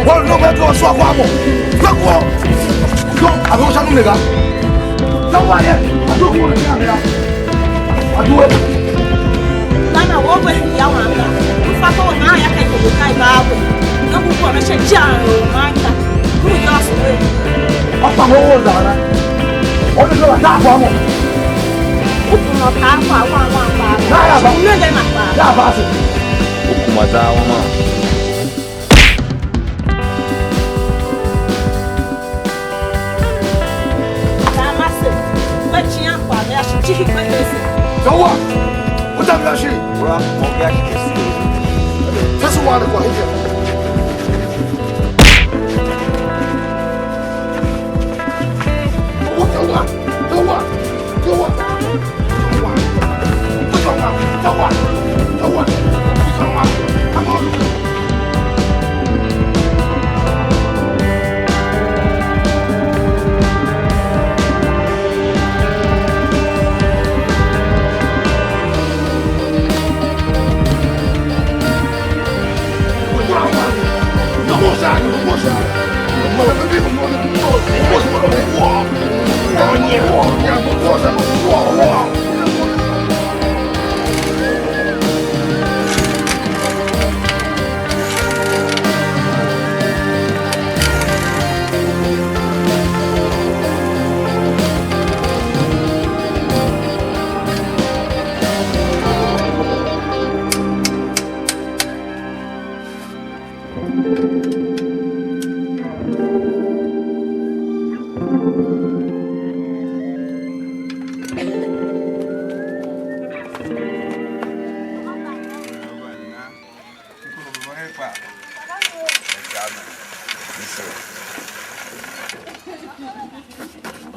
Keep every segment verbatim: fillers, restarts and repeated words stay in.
Wale no me to so kwa mo. Na ko. Yo, a bo sha no me ga. Na wale, a do ko na me ga. A do. Nana wo we ya wa nga. Ku fa ko na ya ka ko ka ba we. No ku ko na sha ja o ma ta. Ku ya so we. Apa mo wo za na. O ne so ta kwa mo. Ku ko na ta kwa wa wa ba. Na ya ba. Ne le na ba. Ya ba se. Ku kuma za wa ma. Tamase, kpe cian kwagh vea shi jihi kpe ese. Tawa! Uta vea shi! Ura, mo vea shi ese. Tese wande kwa hivya. Tawa! Tawa! Tawa!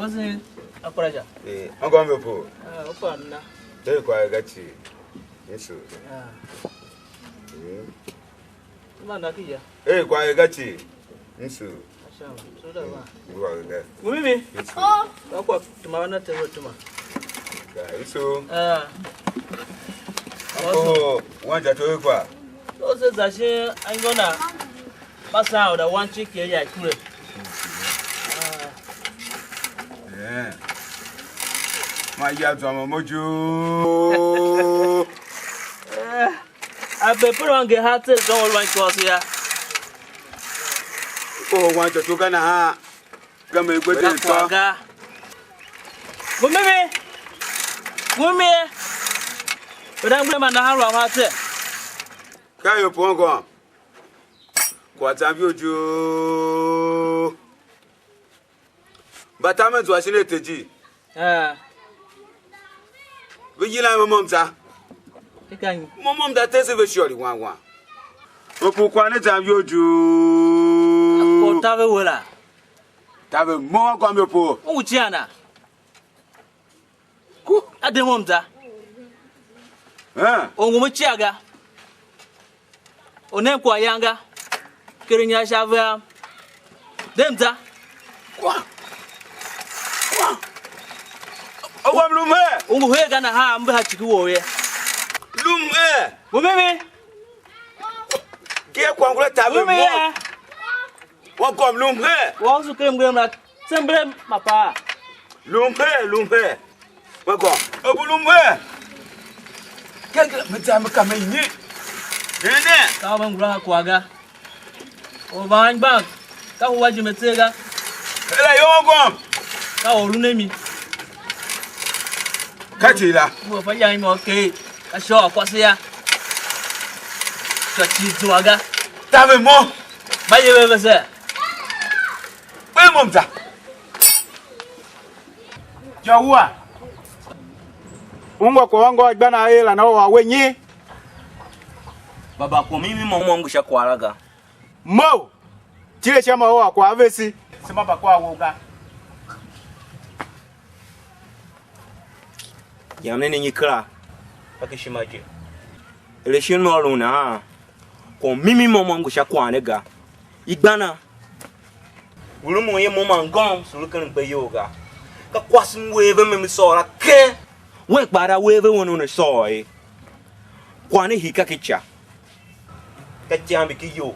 Ozi, akuraja. Eh, angom me po. Ah, opa na. Te kwa ga chi. Yesu. Ah. Mm. Ma na ki ya. Eh, kwa ga chi. Nsu. Asham, so da ba. Ngwa ga. Mumimi. Nsu. Oh. Ka kwa tuma na te we tuma. Ga iso. Ah. Ako, wan ja to kwa. O se za shi an go na. Ba sa o da wan chi ke ya kure. Ah. Eh. Ma ya zwa mo mo ju. Eh. A be pere wange ha tser zon u lu an ikôso ya. Kohol wan tsô tsô ga nahan, ka me gbe tser tsô. Ga. Mumimi. Mumimi. Be dan gbe ma nahan lu am ha tser. Ka ior pon gom. Kwagh zam iyol juu. Mba tamen zua shin ete ijir. Eh. Ve yilan ve môm za. Ka nyi? Môm môm za tese ve shiôr i wan wan. Ve pue kwagh ne zam iyol juu. Ko ta ve we la. Ta ve mo anngôm yô pue. U ngu cian a? Ku. A de môm za. Eh. U ngu me cia ga. U nem kwaghyan ga, keren inyar sha avee am. Dem za. Kwagh. Kwagh. Awam lum her. U ngu her ga nahan, m ve ha ciki wou ye. Lum her. Mumimi. Ker kwagh ngula taver mo. Mumimi ye. Wa gom lum her. Wa usu ken mgem la. Tsember ma paa. Lum her, lum her. Me gô, a bu lum her. Kenge me za me ka me nyi? Ene. Ka u me ngula ha kwagh ga. U van gbang. Ka u wa jime tse ga. Ela yo gom. Ka u lu ne mi. Ka ti la. Mo fa ya mo ke. Ka sho kwase ya. Ka ti zua ga. Taver mo. Ba ye ve ve se. Kpe mo mza. Yô, wua. Ungwa kwagh u ôngôôr igban a er la, na u a we nyi? Baba, kwagh mimi môm môm ngu sha kwagh la ga. Mough! Tile sha ma u ôr kwagh a vese. Se mba mba kwagh wou ga. Yam ne nyi kera, ka ken ishima je. Er ashen m ôron nahan, kwagh mimi môm môm ngu sha kwagh ne ga. Igban a. U lu mo ye mo ma ngôm, se lu ken mkpeyou ga. Ka kwase m wer ve me me sôr a keng. Wen kpaa a wer ve wen una sôr ye. Kwagh ne hii ka ki ica. Ka ityambi ki iyou.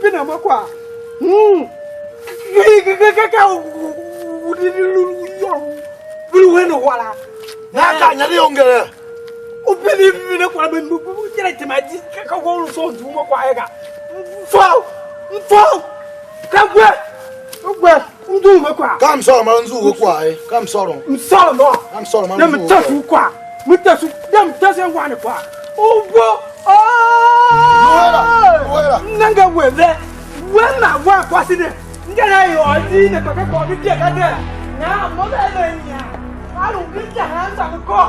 Pina ma kwagh. Ka u lu wen u wala. Na ka nya de ongere. U pini pini kwagh ben bu bu kira tema di ka ka wo lu so ndu ma kwagh ga. Mfou, mfou. Ka gwe. Kpa, m nzughul ve kwagh. Ka m sôr ma nzughul ve kwagh, eh. Ka m sôr. M sôr mo. Ka m sôr ma ne, m nzughul ve kwagh. Me tese u kwagh. Me tese u, de m tese wan ne kwagh. U bo. Luhera, luhera. Nenge we ve. We ma wan kwase ne. Nge na yo di ne kpa ka ko mi de ka de. Na mo ve ve nya. A lu ki ta han sa ko.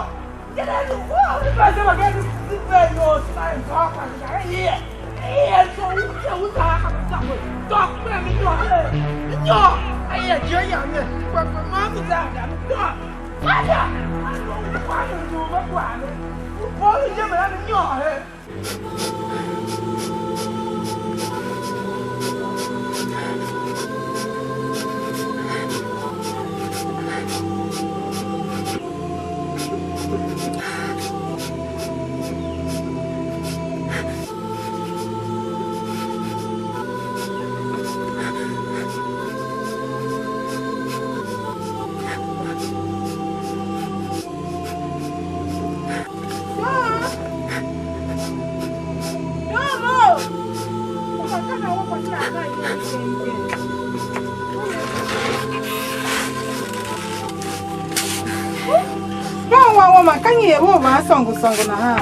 Ka wan wama, ka nyi er u van sôngo sôngo nahan?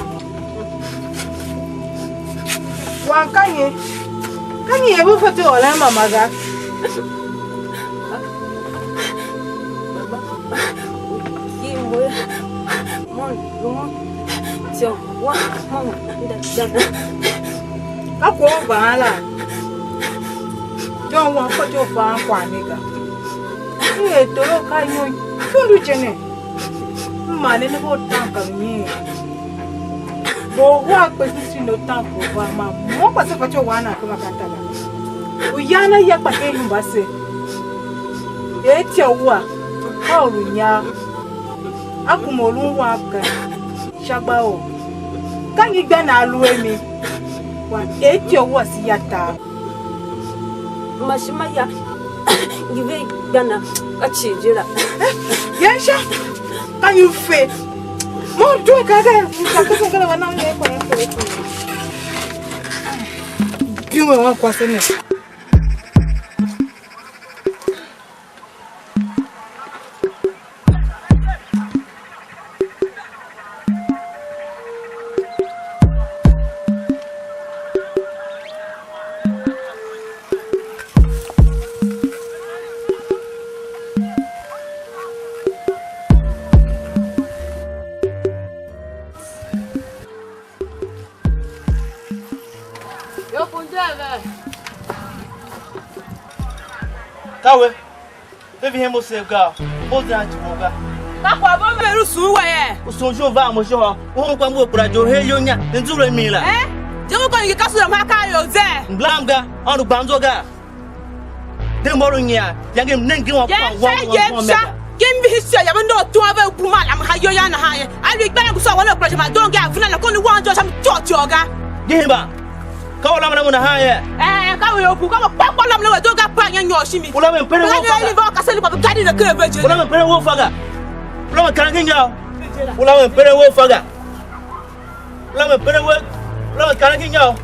Wan ka nyi? Ka nyi er u fatyô u ôron mama ga? Ki mo ya, mo lu mo, tyo wa mo da da da. Ka kwagh u van la. John wan fatyô u fan kwagh ne ga. M er toro ka inyon ikondo je ne. M ma ne nenge u tan ka mnyiin. Bo hua kpe shin shin u tan ko va ma mo kpa se fatyô u wan nan kema ka ta ga. U yan a ya kpa ken hemba se. Er itya wua, ka u lu inyar. A kuma u lun wam ga, sha gba or. Ka nyi gba nan lu a mi? Wan er itya wua se ya tar. Mashima ya, ngi ve gba na, ka cii je la. Yan sha, ka nyi u fe? Mo due ka ga, ka ka ka la wa na ye ko ye ko. Bi mo wan kwase ne. Yo, kun je ve. Ka we, ve vihin mo sev ga, mo zan ci mo ga. Ka kwagh bo ve lu sun we ye. U sun shon va mo shohô, u hon kwa mo kura jo he yo nya, ne nzure mi la. Eh? Je mo ko ngi ka sura ma ka yo ze. Mblam ga, on u gbam zo ga. De mo lu nyian, yange m nenge wan kwagh wam wam wam sha. Ki mbihi sha ya ve ndo tuan ve buma lam ha yo ya nahan ye. A lu ikpeleng ngu sha wan a kura shima doo ngi a vuna na koni wan jo sha mi tyô tyô ga. Gihimba. Ka u lamen a mo nahan ye? Eh, ka u yo ku, ka mo kpa kpa lamen a we doo ga pa nya nyôr shimi. U lamen pere wo fa ga. Ka se lu pa gadi na ke ve je. U lamen pere wo fa ga. U lamen karangi nyôr. U lamen pere wo fa ga. Ula me pere we, ula me karen ki nyôr.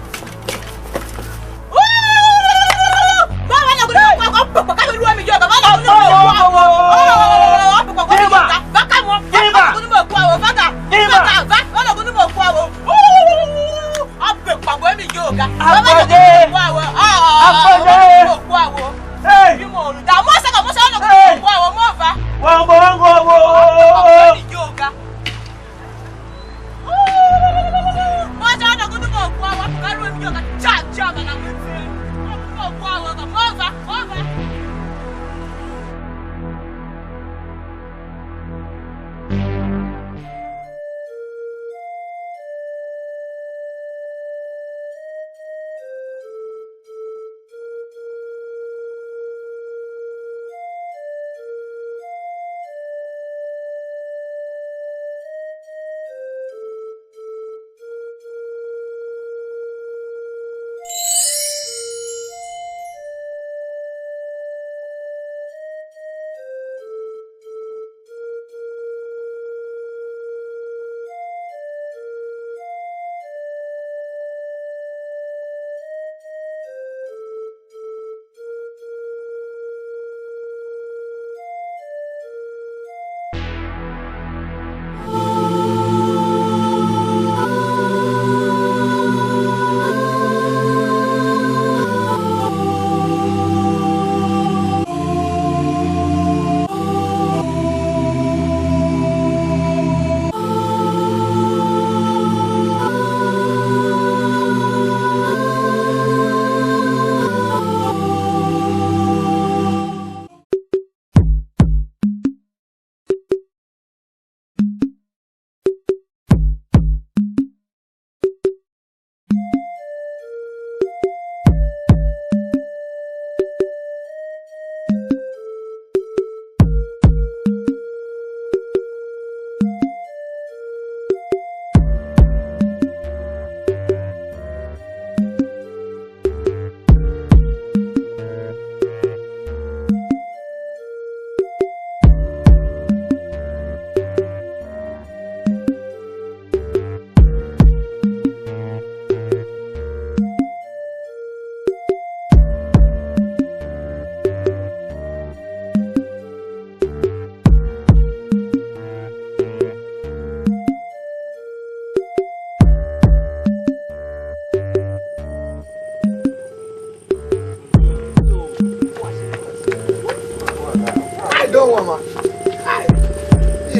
Ba va na gunu mo kwa kwa pa ka lu mi yo, ba va na gunu mo kwa wo. Ba ka mo. Ba gunu mo kwa wo, ba ka. Ba ka, ba na gunu mo kwa wo. A pe kwa bo mi yo ga. Ba va na gunu mo kwa wo. Ah, gunu mo kwa wo. Hey. Bi mo lu. Da mo sa ka mo sa na gunu mo kwa wo mo va. Wa mo ngo wo. Mi yo ga. Mo sa na gunu mo kwa wo.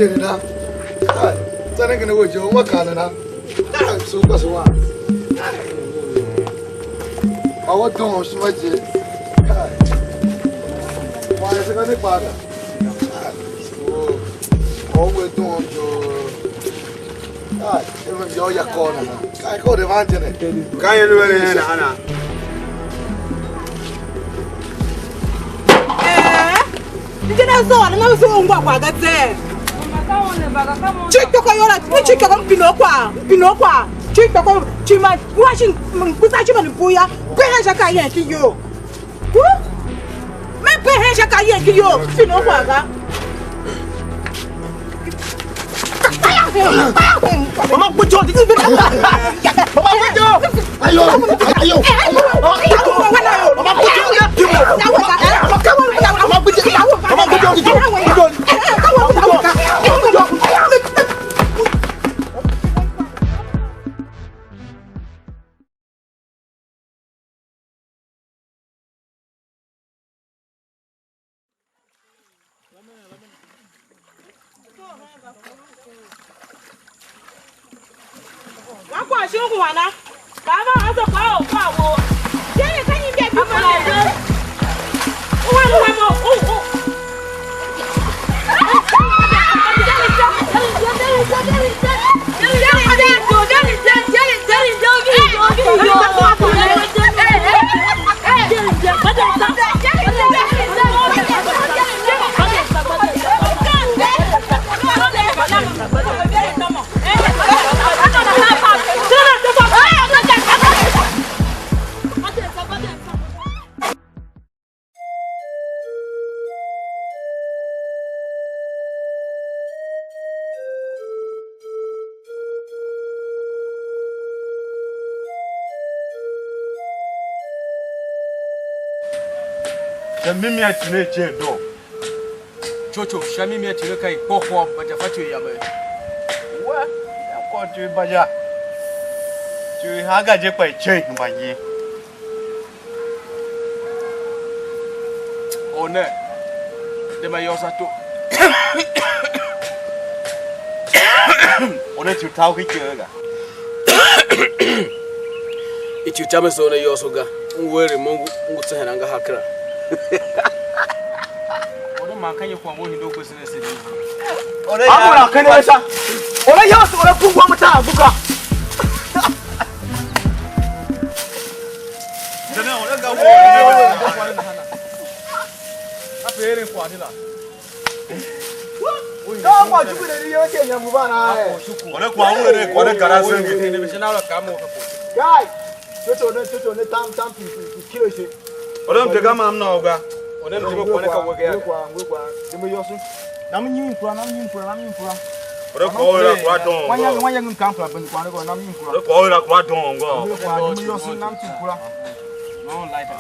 Na. Ai, tsa ne kene we je, uma kana na. Ai, so kwa so wa. Awa don shima je. Ai. Wa se ka ne pa da. Ai, so. Awa we don jo. Ai, even yo ya kona. Kai ko de van je ne. Ka ye lu ne na na. Eh? Nje na zôr na u se ungwa kwagh ga zee. Ci kpoko yô la, mi ci kpoko mpino kwa, mpino kwa. Ci kpoko, ci ma, wa shi, m-, kusa shi ma ni buya. Behe sha ka yen ki yo. Wu? Me behe sha ka yen ki yo, mpino kwa ga. Mama, put your, mama, put your, ayo, ayo, ayo, mama, put your, mama, put your, mama, put your, mama, put your, Wa kwagh shi u huan a, ka a va ôso kwagh u kwagh wou. Je ne ka nyi mbe bi ma ne? U wan u wam u, u, u. Sha mimi a tine a icen doo. Chocho, sha mimi a tine ka i kpôkôô, mbaja fatyô yambe. We, ya kôr tui mbaja. Tui haga je kpa icen hemba nyi. One, de ma yôôso ato. One, tui tau ki ikegh ga. Ityou tam i soo ne yôôso ga, m ngu eren mo ngu, m ngu tsehen angahar kera. Ore man ka nyi kwagh u hinde u gbese ne se ne? Ore a mo na kende ve sha. Ore yôôso, ore ku wam ta buka. Jana, ore ga wo. A pe eren kwagh ni la. Ka kwagh jugure ni yô, ke nyam ngu van a e. Ore kwagh u ere, ore kara senge. Guy, toto ne, toto ne tam, tam pi, pi, pi, kile she. Ore mtega ma m na u ga. Ore mtega kwane ka wege ya. Ngwe kwagh, ngwe kwagh. Deme yô su. Nam nyi mpura, nam nyi mpura, nam nyi mpura. Ore kwagh u ere kwagh don. Wanya, wanya ngim kam pra ben kwagh ne go, nam nyi mpura. Ore kwagh u ere kwagh don go. Ngwe kwagh, deme yô su, nam nyi mpura. No lighter.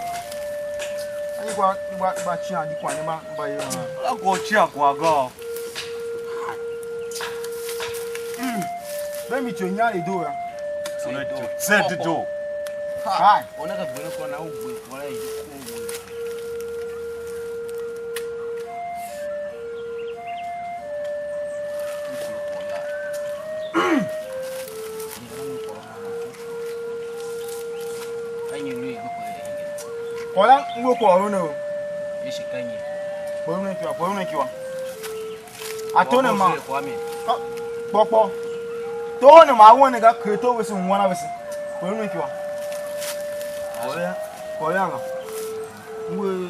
Ani kwagh, kwagh, kwagh chia di kwagh ne ma. Mba ye. A ko chia kwagh ga. Mm. Be mi cho nya i do ya. Una cho se di do. Hai. Ona ka gbere ko na u gbe ko la i ko. Kwagh la ngu kwagh u ne o. Ye shi ka nyi? Kwagh u ne ikyua, kwagh u ne ikyua. A to ne ma. Kpô kpô. To ne ma a wen ne ga, ker to vese, ungwan a vese. Kwagh u ne ikyua. Kwagh ya, kwagh ya la. Ngu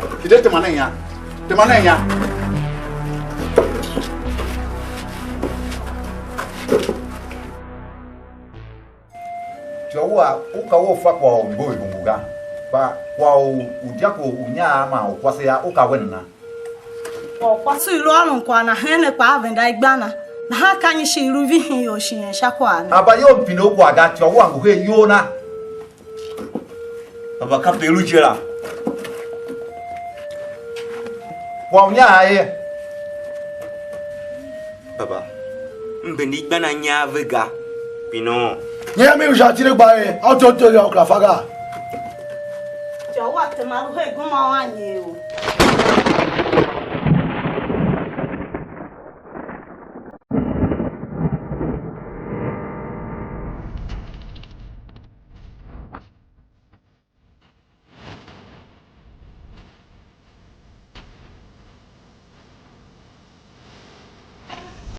ga. Shi de tema nen inya. Tema nen inya. Ityô wua, u ka u fa kwagh u mbo i hungul ga, kpa kwagh u, u dyako u inyar man u kwase yô, u ka wen nana? Kwagh u kwase u i lu ôron kwagh na heen ne kpaa venda igbar na, nahan ka nyi shi i lu vihin ior shi yen sha kwagh ne? Aba, yô, m pine u kwagh ga, ityô wua ngu her iyol na. Aba, kape i lu je la. Kwagh u nya a ye. Baba, m bende igban anya ve ga. Pino. Nyian mi u sha tile gba ye, a u tso tso yô, u kera fa ga. Ityô wam tema lu her gema u a nyer u.